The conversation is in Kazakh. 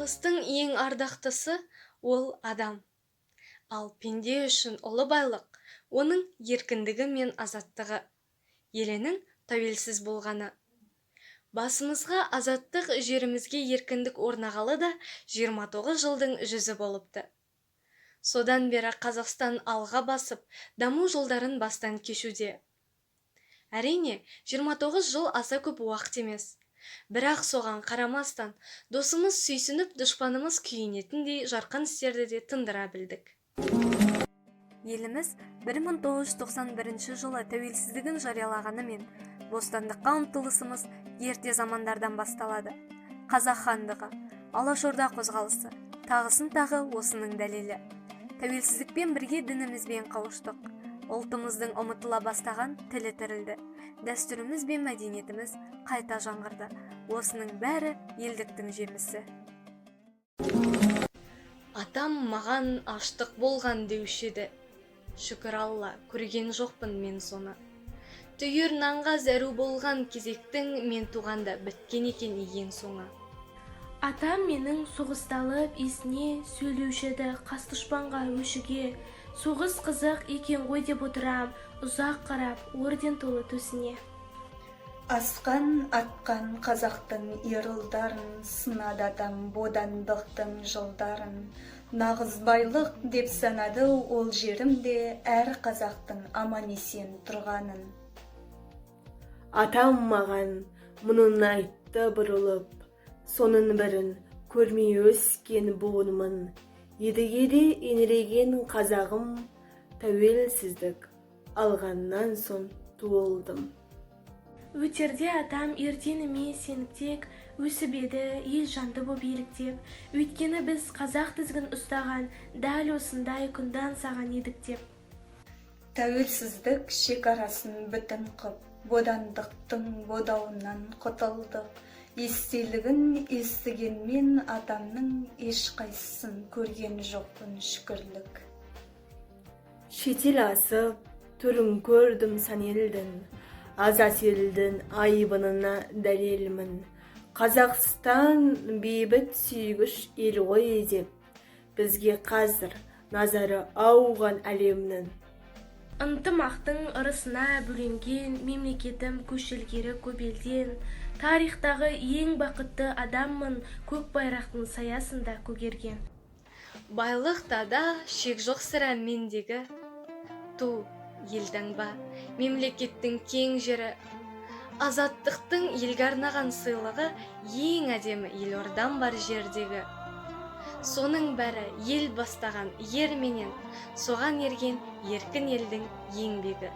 Жаратылыстың ең ардақтысы ол адам. Ал пенде үшін ұлы байлық оның еркіндігі мен азаттығы, елінің тәуелсіз болғаны. Басымызға азаттық, жерімізге еркіндік орнағалы да 29 жылдың жүзі болыпты. Содан бері Қазақстан алға басып, даму жолдарын бастан кешуде. Әрине, 29 жыл аса көп уақыт емес. Бірақ соған қарамастан, досымыз сүйсініп, дұшпанымыз күйінетіндей жарқын істерді де тындыра білдік. Еліміз 1991 жылы тәуелсіздігін жариялағанымен, бостандыққа ұмтылысымыз ерте замандардан басталады. Қазақ хандығы, Алашорда қозғалысы, тағысын тағы осының дәлелі. Тәуелсіздікпен бірге дінімізбен қауыштық. Ұлтымыздың ұмытыла бастаған тілі тірілді. Дәстүріміз бен мәдениетіміз қайта жаңғырды. Осының бәрі елдіктің жемісі. Атам маған аштық болған деуші еді. Шүкір Алла, көрген жоқпын мен соны. Түйір нанға зәру болған кезектің мен туғанда біткен екен ең соңы. Атам менің соғысталып есіне сөйлеуші еді қас дұшпанға өшіге. Соғыс қызық екен ғой деп отырам, ұзақ қарап орден толы төсіне. Асқан атқан қазақтың ер ұлдарын, сынады атам бодандықтың жылдарын. Нағыз байлық деп санады ол жерімде әр қазақтың аман-есен тұрғанын. Атам маған мұнын айтты бұрылып, соның бірін көрмей өскен буынмын. Едігеде еңіреген қазағым, тәуелсіздік алғаннан соң туылдым. Өтерде атам ертеңіме сеніктек, өсіп еді ел жанды боп еліктеп. Өйткені біз қазақ тізгін ұстаған, дәл осындай күнді аңсаған едік деп. Тәуелсіздік шекарасын бүтін қып, бодандықтың бодауынан құтылдық. Естелігін естігенмен атамның ешқайсысын көрген жоқпын, шүкірлік. Шетел асып, түрін көрдім сан елдің, азат елдің айбынына дәлелмін. Қазақстан бейбіт сүйгіш ел ғой деп, бізге қазір назары ауған әлемнің. Ынтымақтың ырысына бөленген мемлекетім көш ілгері көп елден. Тарихтағы ең бақытты адаммын көк байрақтың саясында көгерген. Байлықта да шек жоқ сірә мендегі. Ту, елтаңба, мемлекеттің кең жері. Азаттықтың елге арнаған сыйлығы ең әдемі елордам бар жердегі. Соның бәрі ел бастаған ер менен соған ерген еркін елдің еңбегі.